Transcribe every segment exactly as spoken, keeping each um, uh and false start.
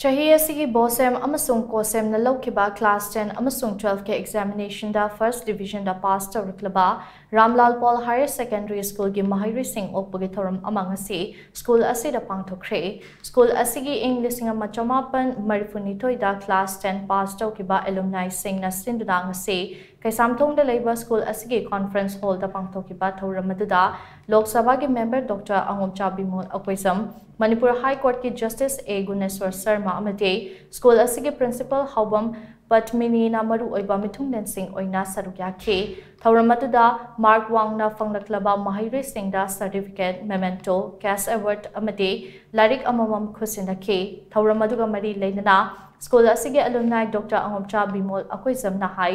ꯆꯍꯤ ꯑꯁꯤꯒꯤ ꯕꯣꯁꯦꯝ ꯑꯃꯁꯨꯡ ꯀꯣꯁꯦꯝꯅ ꯂꯧꯈꯤꯕ class ten ꯑꯃꯁꯨꯡ twelve ꯀꯤ examination ꯗ first division ꯗ pass ꯇꯧꯔꯛꯂꯕ Ramlal Paul Higher Secondary School ꯒꯤ ꯃꯍꯩꯔꯣꯏꯁꯤꯡ ꯑꯣꯛꯄꯒꯤ ꯊꯧꯔꯝ ꯑꯃ ꯉꯁꯤ school ꯑꯁꯤꯗ ꯄꯥꯡꯊꯣꯛꯈ꯭ꯔꯦ꯫ School ꯑꯁꯤꯒꯤ ꯏꯪ ꯂꯤꯁꯤꯡ ꯑꯃ ꯆꯃꯥꯄꯟ ꯃꯔꯤꯐꯨꯅꯤꯊꯣꯏꯗ class ten pass ꯇꯧꯈꯤꯕ alumni ꯁꯤꯡꯅ ꯁꯤꯟꯗꯨꯅ ꯉꯁꯤ ꯀꯩꯁꯥꯝꯊꯣꯡꯗ ꯂꯩꯕ school ꯑꯁꯤꯒꯤ conference hall ꯗ ꯄꯥꯡꯊꯣꯛꯈꯤꯕ ꯊꯧꯔꯝ ꯑꯗꯨꯗ ꯂꯣꯛ ꯁꯚꯥꯒꯤ member Doctor ꯑꯉꯣꯝꯆꯥ Bimol Akoijam, Manipur High Court ꯀꯤ Justice A ꯒꯨꯅꯦꯁꯣꯔ ꯁꯔꯃ ꯑꯃꯗꯤ school ꯑꯁꯤꯒꯤ principal ꯍꯥꯎꯕꯝ ꯄꯠꯃꯤꯅꯤꯅ ꯃꯔꯨꯑꯣꯏꯕ ꯃꯤꯊꯨꯡꯂꯦꯟꯁꯤꯡ ꯑꯣꯏꯅ ꯁꯔꯨꯛ ꯌꯥꯈꯤ꯫ ꯊꯧꯔꯝ ꯑꯗꯨꯗ mark ꯋꯥꯡꯅ ꯐꯪꯂꯛꯂꯕ ꯃꯍꯩꯔꯣꯏꯁꯤꯡꯗ certificate, memento, cash award ꯑꯃꯗꯤ ꯂꯥꯏꯔꯤꯛ ꯑꯃꯃꯝ ꯈꯨꯠꯁꯤꯟꯅꯈꯤ꯫ ꯊꯧꯔꯝ ꯑꯗꯨꯒ ꯃꯔꯤ ꯂꯩꯅꯅ school ꯑꯁꯤꯒꯤ alumni Doctor ꯑꯉꯣꯝꯆꯥ ꯕꯤꯃꯣꯜ ꯑꯀꯣꯏꯖꯝꯅ ꯍꯥꯏ,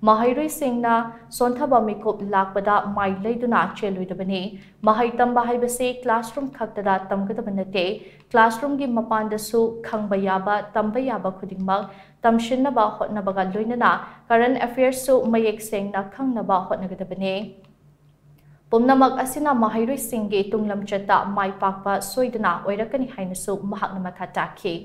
ꯃꯍꯩꯔꯣꯏꯁꯤꯡꯅ ꯁꯣꯟꯊꯕ ꯃꯤꯀꯨꯞ ꯂꯥꯛꯄꯗ ꯃꯥꯏ ꯂꯩꯗꯨꯅ ꯆꯦꯜꯂꯣꯏꯗꯕꯅꯤ꯫ ꯃꯍꯩ ꯇꯝꯕ ꯍꯥꯏꯕꯁꯤ classroom ꯈꯛꯇꯗ ꯇꯝꯒꯗꯕ ꯅꯠꯇꯦ, classroom ꯒꯤ ꯃꯄꯥꯟꯗꯁꯨ ꯈꯪꯕ ꯌꯥꯕ, ꯇꯝꯕ ꯌꯥꯕ ꯈꯨꯗꯤꯡꯃꯛ ꯇꯝꯁꯤꯟꯅꯕ ꯍꯣꯠꯅꯕꯒ ꯂꯣꯏꯅꯅ current affairs ꯁꯨ ꯃꯌꯦꯛ ꯁꯦꯡꯅ ꯈꯪꯅꯕ ꯍꯣꯠꯅꯒꯗꯕꯅꯤ꯫ ꯄꯨꯝꯅꯃꯛ ꯑꯁꯤꯅ ꯃꯍꯩꯔꯣꯏꯁꯤꯡꯒꯤ ꯇꯨꯡꯂꯝꯆꯠꯇ ꯃꯥꯏ ꯄꯥꯛꯄ ꯁꯣꯏꯗꯅ ꯑꯣꯏꯔꯛꯀꯅꯤ ꯍꯥꯏꯅꯁꯨ ꯃꯍꯥꯛꯅ ꯃꯈꯥ ꯇꯥꯈꯤ꯫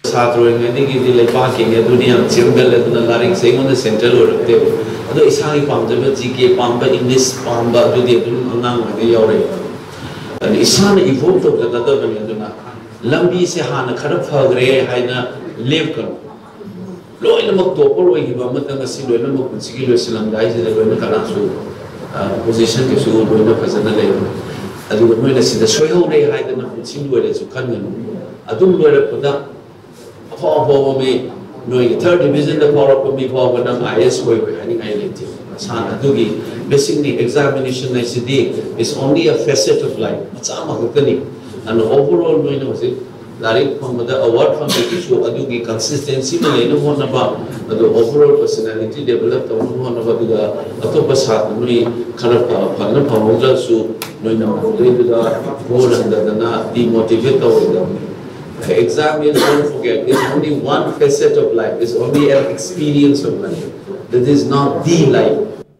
ꯁꯥꯇ꯭ꯔ ꯑꯣꯏꯔꯤꯉꯩꯗꯒꯤꯗꯤ ꯂꯩꯕꯥꯛꯀꯤꯅꯦ ꯑꯗꯨꯅꯤ ꯌꯥꯝ ꯆꯦꯝꯒꯜꯂꯦ, ꯑꯗꯨꯅ ꯂꯥꯏꯔꯤꯛꯁꯦ ꯑꯩꯉꯣꯟꯗ central ꯑꯣꯏꯔꯛꯇꯦꯕ꯫ ꯑꯗꯣ ꯏꯁꯥꯒꯤ ꯄꯥꯝꯖꯕ G K ꯄꯥꯝꯕ, English ꯄꯥꯝꯕ ꯑꯗꯨꯗꯤ ꯑꯗꯨꯝ ꯑꯉꯥꯡ ꯑꯣꯏꯔꯤꯉꯩ ꯌꯥꯎꯔꯛꯑꯦ꯫ ꯑꯗꯨ ꯏꯁꯥꯅ evolve ꯇꯧꯖꯒꯗꯕꯅꯤ꯫ ꯑꯗꯨꯅ ꯂꯝꯕꯤꯁꯦ ꯍꯥꯟꯅ ꯈꯔ ꯐꯈ꯭ꯔꯦ ꯍꯥꯏꯅ ꯂꯦꯞꯀꯅꯨ꯫ ꯂꯣꯏꯅꯃꯛ topper ꯑꯣꯏꯈꯤꯕ ꯑꯃꯇ ꯉꯁꯤ ꯂꯣꯏꯅꯃꯛ ꯄꯨꯟꯁꯤꯒꯤ ꯂꯣꯏꯁꯤꯜꯂꯝꯗꯥꯏꯁꯤꯗ ꯂꯣꯏꯅ ꯀꯅꯥꯁꯨ position ꯀꯩꯁꯨ ꯂꯣꯏꯅ ꯐꯖꯅ ꯂꯩꯔꯣꯏ꯫ ꯑꯗꯨꯒ ꯅꯣꯏꯅ ꯁꯤꯗ ꯁꯣꯏꯍꯧꯔꯦ ꯍꯥꯏꯗꯅ ꯄꯨꯟꯁꯤ ꯂꯣꯏꯔꯦꯁꯨ ꯈꯟꯒꯅꯨ꯫ ꯑꯗꯨꯝ ꯂꯣꯏꯔꯛꯄꯗ ꯑꯐꯥꯎ ꯑꯐꯥꯎꯕ ꯃꯤ, ꯅꯣꯏꯒꯤ third division ꯗ ꯐꯥꯎꯔꯛꯄ ꯃꯤ ꯐꯥꯎꯕ ꯅꯪ I A S ꯑꯣꯏꯔꯣꯏ ꯍꯥꯏꯅꯤꯡꯉꯥꯏ ꯂꯩꯇꯦ꯫ ꯃꯁꯥꯅ ꯑꯗꯨꯒꯤ basic ꯅꯤ꯫ Examination ꯍꯥꯏꯁꯤꯗꯤ is only a facet of life, ꯃꯆꯥ ꯑꯃꯈꯛꯇꯅꯤ꯫ ꯑꯗꯨꯅ overall ꯅꯣꯏꯅ ꯍꯧꯖꯤꯛ ꯂꯥꯏꯔꯤꯛ ꯐꯪꯕꯗ award ꯐꯪꯕꯒꯤꯁꯨ ꯑꯗꯨꯒꯤ consistency ꯑꯃ ꯂꯩꯅꯕ ꯍꯣꯠꯅꯕ, ꯑꯗꯨ overall personality develop ꯇꯧꯅꯕ ꯍꯣꯠꯅꯕ, ꯑꯗꯨꯒ ꯑꯇꯣꯞꯄ ꯁꯥꯇ꯭ꯔ ꯅꯣꯏ ꯈꯔ ꯐ-, ꯐꯅ ꯐꯪꯍꯧꯗ꯭ꯔꯁꯨ ꯅꯣꯏꯅ ꯃꯗꯨꯗꯩꯗꯨꯗ ꯕꯣꯔ ꯍꯟꯊꯗꯅ demotivate ꯇꯧꯔꯣꯏꯗꯕꯅꯤ꯫ Exam is, don't forget, is only one facet of life, is only an experience of life. That is not the life.